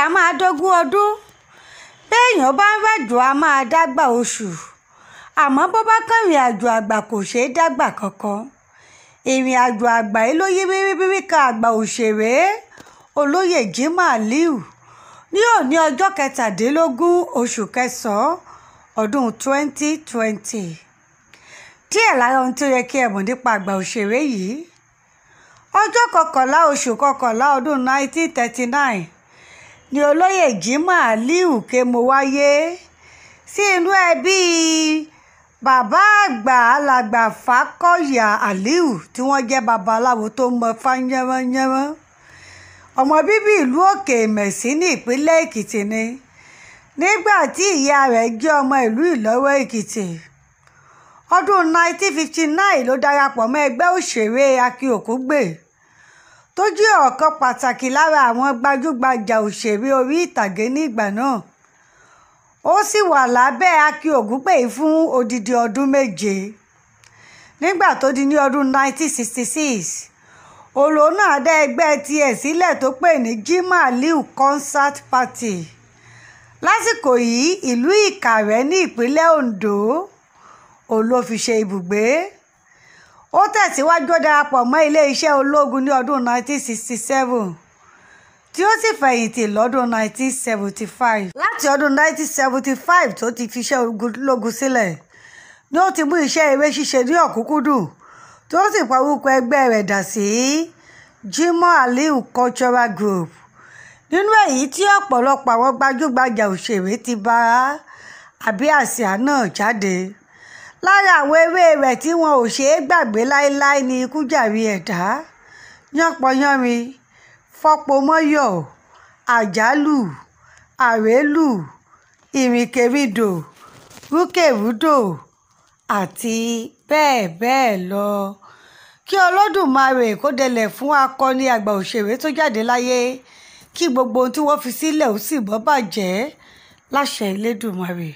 a máa dógún ọdún, béèyàn bá ń ràjò a máa dágbà oṣù, àmọ́ bó bá kan ìrìnàjò àgbà kò ṣeé dágbà kankan. Ìrìnàjò àgbà yìí ló yí biribiri kan àgbà òṣèré olóyè Jimoh Aliu ní òní ọjọ́ 17 oṣù kẹsàn-án ọdún 2020. Díẹ̀ lára ohun tí ó yẹ kí ẹ mọ̀ nípa àgbà òṣèré yìí: ọjọ́ 11 oṣù kọkànlá ọdún 1939 ni olóyè Jimoh Aliu Kemo wáyé sí inú ẹbí bàbá àgbà alàgbà Fàkọ̀yà Aliu tí wọ́n jẹ́ babaláwo tó mọ̀fá yánranyànran. Ọmọ bíbí ìlú Òkè-Ìmẹ̀sí ní ìpínlẹ̀ Èkìtì ni, nígbà tí ìyá rẹ̀ jẹ́ ọmọ ìlú Ìlọ́wó Èkìtì. Ọdún 1959 ló darapọ̀ mọ́ ẹgbẹ́ òṣèré Akin Ògúngbè tó jẹ́ ọ̀kan pàtàkì lára àwọn gbajúgbajà òṣèré orí ìtàgé nígbà náà. Ó sì wà lábẹ́ Akin Ògúngbè yìí fún odidi ọdún 7. Nígbà tó di ní ọdún 1966, òun náà dá ẹgbẹ́ tiẹ̀ sílẹ̀ tó pè ní Jimoh Aliu Concert Party. Lásìkò yìí, ìlú Ìkàrẹ́ ní ìpínlẹ̀ Ondo òun ló fi ṣe ibùgbé. Ó tẹ̀síwájú, ó darapọ̀ mọ́ iléeṣẹ́ ológun ní ọdún 1967 tí ó sì fẹ̀yìntì lọ́dún 1975. Láti ọdún 1975 tó ti fiṣẹ́ ológun sílẹ̀ ni ó ti mú iṣẹ́ eré ṣíṣe ní ọ̀kúnkúndùn, tó sì pa orúkọ ẹgbẹ́ rẹ̀ dà sí Jimoh Aliu Cultural Group, nínú èyí tí ọ̀pọ̀lọpọ̀ àwọn gbajúgbajà òṣèré ti bá abẹ́ àsíá náà jáde. Lára àwọn eré rẹ̀ tí wọn ò ṣeé gbàgbé láéláé ni Ikú Jàre Ẹ̀dá, Yánpọnyánrin, Fọ́pomọ́yọ̀, Àjálù, Àrélù, Ìrìnkèrindò, Rúkèrúdò àti bẹ́ẹ̀ bẹ́ẹ̀ lọ. Kí Olódùmarè kó délẹ̀ fún akọni àgbà òṣèré tó jáde láyé, kí gbogbo ohun tí wọ́n fi sílẹ̀ ó sì má bàjẹ́ láṣẹ Elédùmarè.